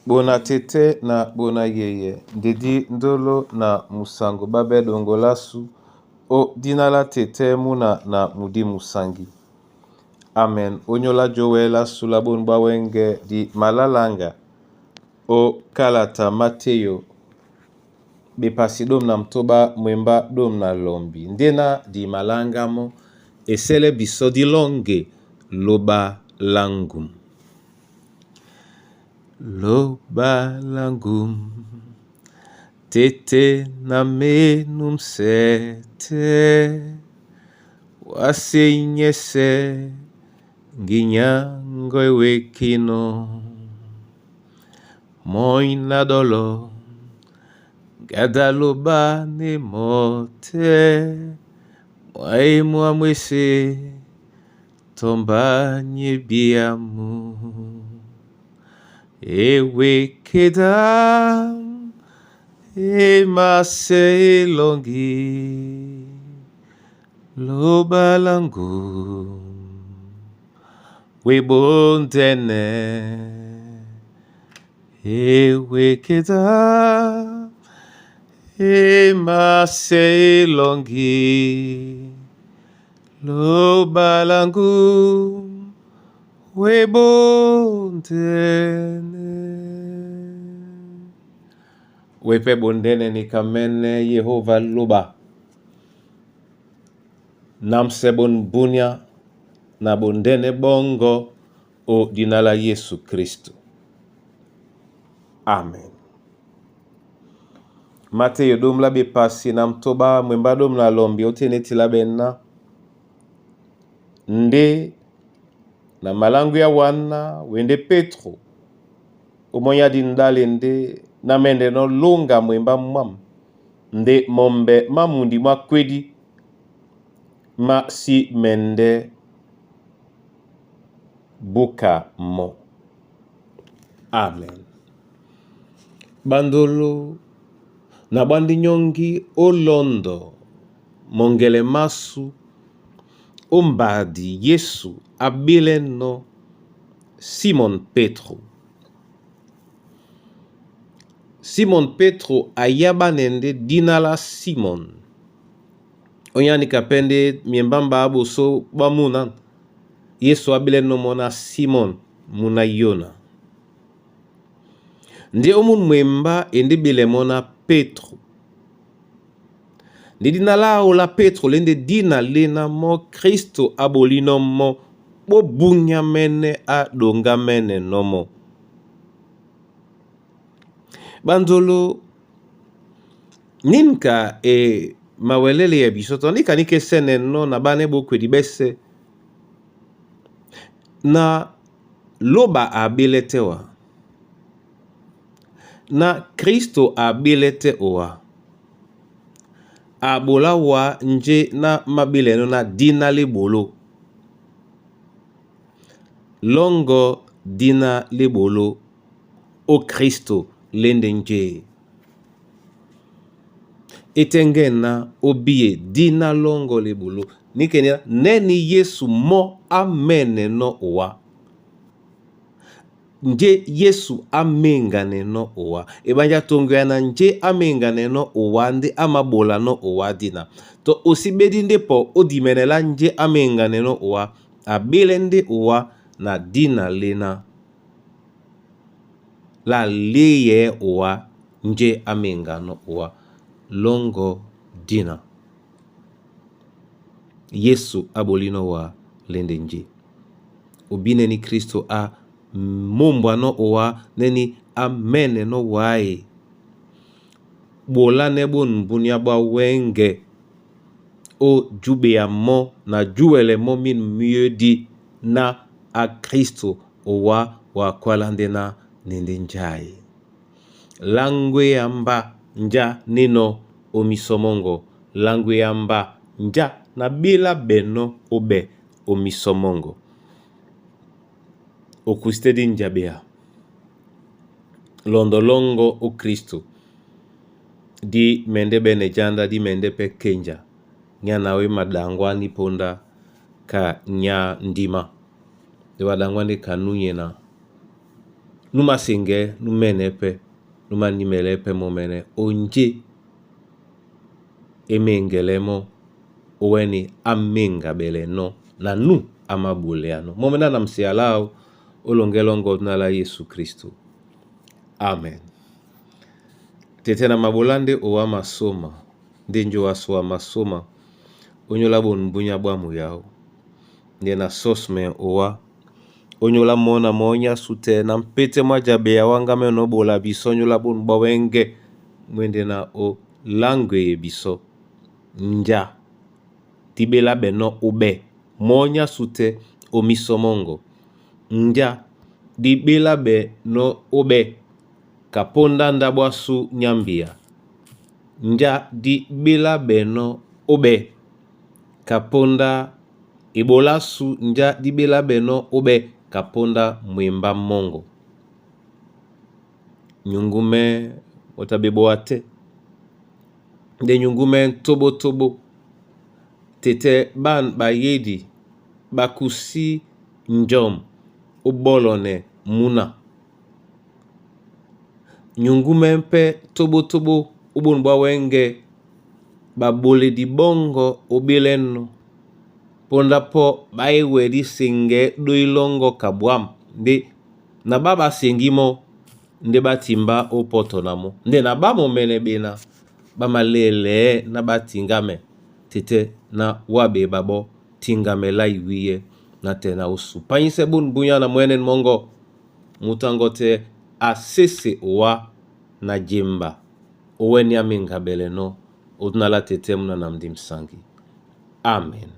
Bona tete na bona yeye ndedi ndolo na musango babe dongolasu o dina la tete muna na mudi musangi. Amen. Onyola jowe la sula bonu bwa wenge di malalanga o kalata Mateyo bepasi dôme na mtoba mwemba dôme na lombi ndena di malanga mo esele biso di longe loba la ngum. Loba la ngum tete na menum sete wasenyese nginyango ewekino moi na dolo gadaloba ne mote mwae mwa mwese tombanye biamu ewekeda emase elongi loba la ngum webondene ewekeda emase elongi loba la ngum webondene. Wepe bondene ni kamene Yehova loba namse bon bunya na bondene bongo o dina la Yesu Kristo. Amen. Mateyo dom la bepasi na mtoba mwemba dom na lombi oteneti la bena nde na malangu ya wana wende Petro omonya di ndale nde na mende no lunga mwemba mwam nde mombe mamundi mwa kwedi ma si mende buka mo. Amen. Bandolo na bwandi nyongi olondo mongele masu ombadi Yesu abileno Simon Petro. Simon Petro ayaba nende dina la Simon. Onyani kapende miembamba aboso bamuna Yesu abileno mona Simon muna Yona. Nde omun mwemba ende bilemona Petro. Nde dina la ola Petro lende dina lena mo Kristo abolino mo bobunya mene adonga mene nomo. Bandolo ninka e mawelele ya biso to nika nike sene no na bane bokwedi bese na loba abele wa na Kristo abele te owa abola wa nje na mabile no na dina lebolo longo dina lebolo o Kristo lende nje etenge na obie dina longo lebolo nikeni neni Yesu mo amene no owa nje Yesu amengane no owa ebanja tongo ya na nje amengane no owa nde amabola no owa dina to osibedi nde po odimenela nje amengane no owa abele nde owa na dina lena la leye owa nje amenga no owa longo dina Yesu abolino wa lende nje obine ni Kristo a mombwa no owa neni amene no wae bola ne bo mbunia bwa wenge o jube ya mo na juwele mo min mieux na a Kristo owa wa kwala nde na nende njai langwe ya mba nja nino omisomongo langwe ya mba nja na bila beno obe omisomongo okustedi njabea londolongo o Kristo di mende bene janda di mende pe kenja nya nawe madangwa ni ponda ka nya ndima de badangwa nde kanunye na Nú maseŋgɛ́ nú mɛ́nɛ́ pɛ́, nú manímɛlɛ́ pɛ́ mɔ́mɛ́nɛ́ onjé e méŋgɛlɛ́ mɔ́ ówɛ́nī á méŋgabɛlɛnɔ́ na nú á máɓoleánɔ́. Mɔ́mɛ́nɛ́ a na museya láō ó lɔŋgɛ́ lɔ́ŋgɔ́ dina lá Yesu Kristo. Amen. Tete na mabolá ndé owá masôma, ndé njoa so a masôma, ónyólá ɓon búnyá ɓwámu yáō. Ndé na sɔsmɛ owá, ónyólá mɔ́ na mɔ́ nyásu tɛ́ na mpétɛ́ mwá jabeya wáŋgámɛ́nɔ̄ ó ɓola bisɔ́ nyóla ɓôn ɓwá wɛ́ŋgɛ̄ mwéndé na ó langue ye bisɔ́. Njá dí ɓélá ɓɛnɔ́ óɓɛ́ mɔ́ nyásu tɛ́ ó mísɔ mɔ́ŋgɔ. Njá dí ɓélá ɓɛnɔ́ óɓɛ́ ka póndá ndáɓo ásū nyá mbea. Njá dí ɓélá ɓɛnɔ́ óɓɛ́ ka póndá eɓoló ásū njá dí ɓélá ɓɛnɔ́ óɓɛ́ ka póndá mwembá mɔ́ŋgɔ. Nyuŋgú mɛ́ mo tá ɓeboa tɛ́. Nde nyuŋgú mɛ́ tóbótóbó. Tetɛ́ ɓân ɓá yédi ɓá kusí njɔm ó ɓɔ́lɔnɛ múna. Nyuŋgú mɛ́ pɛ́ tóbótóbó ó ɓôn ɓwá wɛ́ŋgɛ̄ ɓaɓoledi ɓɔ́ŋgɔ ó ɓélɛ́nɔ̄. Póndá pɔ́ ɓá e wɛdí seŋgɛɛ́ ɗóí lɔ́ŋgɔ́ ka ɓwǎm̀ ndé na ɓá ɓá seŋgí mɔ́ ndé ɓá timbá ó pɔ́tɔ na mɔ́. Ndé na ɓá mɔmɛnɛ ɓena ɓá malɛ́lɛɛ́ ná ɓá tiŋgámɛ tetɛ́ ná wá ɓeeba ɓɔ́ tiŋgamɛ lá iwíyɛ́ na tɛ́ na ó supáísɛ́ ɓôn búnyá na mwɛ́nɛ́n mɔ́ŋgɔ. Mutú á ŋgɔ́ tɛ́ a sese owá na jemba ówɛ́nī á méŋgabɛlɛnɔ́ ó dina lá tetɛ́ múna na mndi msaŋgi. Amen.